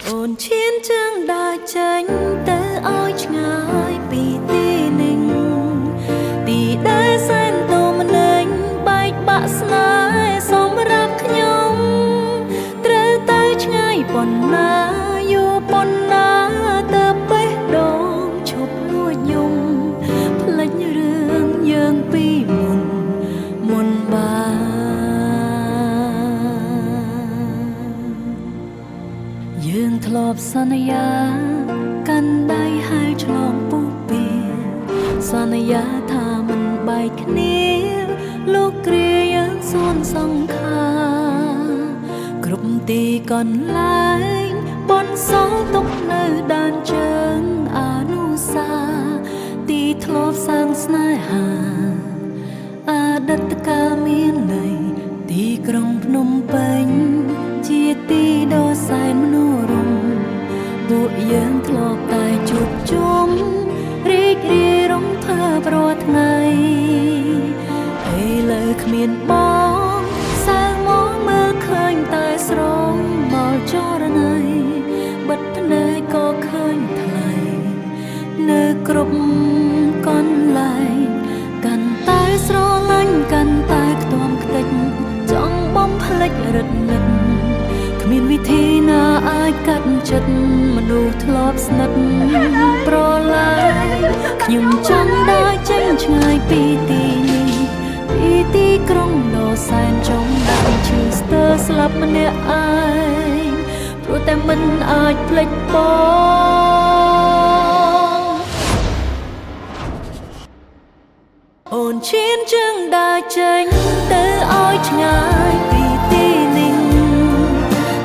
អូនឈានជើងដើរចេញទៅឲ្យឆ្ងាយពីទីនេះទីដែលសែនទោមនេញបែកបាក់ស្នេហ៍សម្រាប់ខ្ញុំត្រូវទៅឆ្ងាយប៉ុណ្ណាយូរប៉ុណ្ណាទៅបេះដូងឈប់លួចយំភ្លេចរឿងយើងពីមុនមុនបានយើងធ្លាប់សន្យាកាន់ដៃហើយឆ្លងពុះពៀសន្យាថាមិនបែកគ្នាលោកគ្រាយើងសួនសង្ខាគ្រប់ទីកន្លែងបនសល់ទុកនៅដានជើងអនុសាទីធ្លាប់សាងស្នេហាអតីតកាលមានន័យទីក្រុងភ្នំពេញជាទីដ៏សែនមនោរម្យពួកយើងធ្លាប់តែជួបជុំរីករាយរំភើបរាល់ថ្ងៃឥឡូវគ្មានបងសើមកមើលឃើញតែស្រងមកចរណៃបិទភ្នែកក៏ឃើញថ្លៃនៅគ្រប់កន្លែងកាន់តែស្រឡាញ់កាន់តែខ្ទមខ្ទេចចង់បំភ្លេចរឹតនឹកគ្មានវិធីណាអាចកាត់ចិត្តមនុស្សធ្លាប់ស្និទ្ធប្រឡាយខ្ញុំចង់ដើរចេញឆ្ងាយពីទីនេះពីទីក្រុងដ៏សែនចំដាំឈឺស្ទើរស្លាប់ម្នាក់ឯងព្រោះតែមិនអាចភ្លេចបងអូនឈានជើងដើរចេញទៅឲ្យឆ្ងាយពីទីនេះ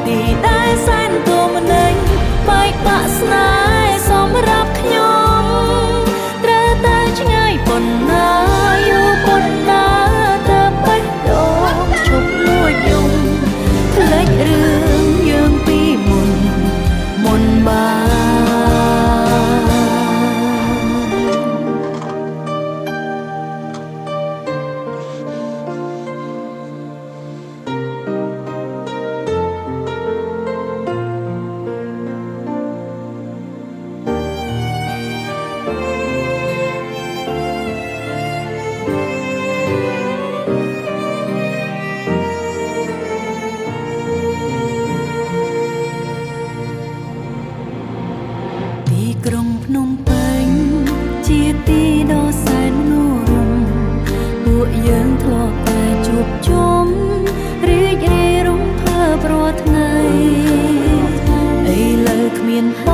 ទីដែលសែនទោមនេញបែកបាក់ស្នេហ៍សម្រាប់ខ្ញុំត្រូវតែឆ្ងាយប៉ុណ្ណាយូរប៉ុណ្ណាទៅបេះដូងឈប់លួចយំភ្លេចរឿងយើងពីមុនមុនបានទីក្រុងភ្នំពេញជាទីដ៏សែនមនោរម្យពួកយើងធ្លាប់តែជួបជុំរីករាយរំភើបរាល់ថ្ងៃឥឡូវគ្មានប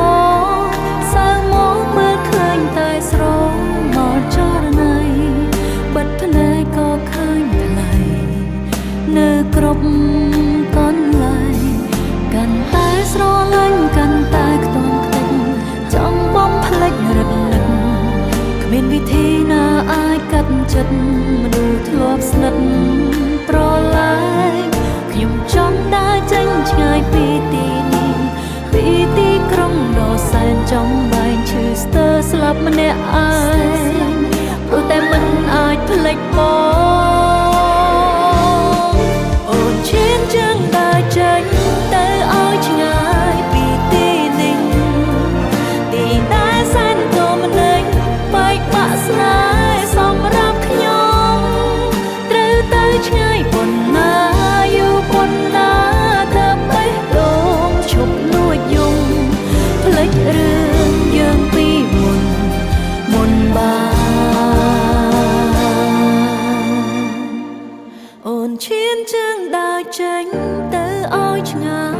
ងសើមកមើលឃើញតែស្រងមកចរណៃបិទភ្នែកក៏ឃើញថ្លៃនៅគ្រប់កន្លែងកាន់តែស្រឡាញ់កាន់តែខ្ទមខ្ទេចចង់បំភ្លេចរឹតនឹកគ្មានវិធីណាអាចកាត់ចិត្តមនុស្សធ្លាប់ស្និទ្ធប្រឡាយខ្ញុំចង់ដើរចេញឆ្ងាយពីទីនេះពីទីក្រុងដ៏សែនចំបែងឈឺស្ទើរស្លាប់ម្នាក់ឯងព្រោះតែមិនអាចភ្លេចបងអូនឈានជើងដើរចេញទៅឲ្យឆ្ងាយពីទីនេះទីដែលសែនទោមនេញបែកបាក់ស្នេហ៍សម្រាប់ខ្ញុំត្រូវទៅឆ្ងាយប៉ុណ្ណាយូរប៉ុណ្ណាទៅបេះដូងឈប់លួចយំភ្លេចរឿងយើងពីមុនមុនបានអូនឈានជើងដើរចេញទៅឲ្យឆ្ងា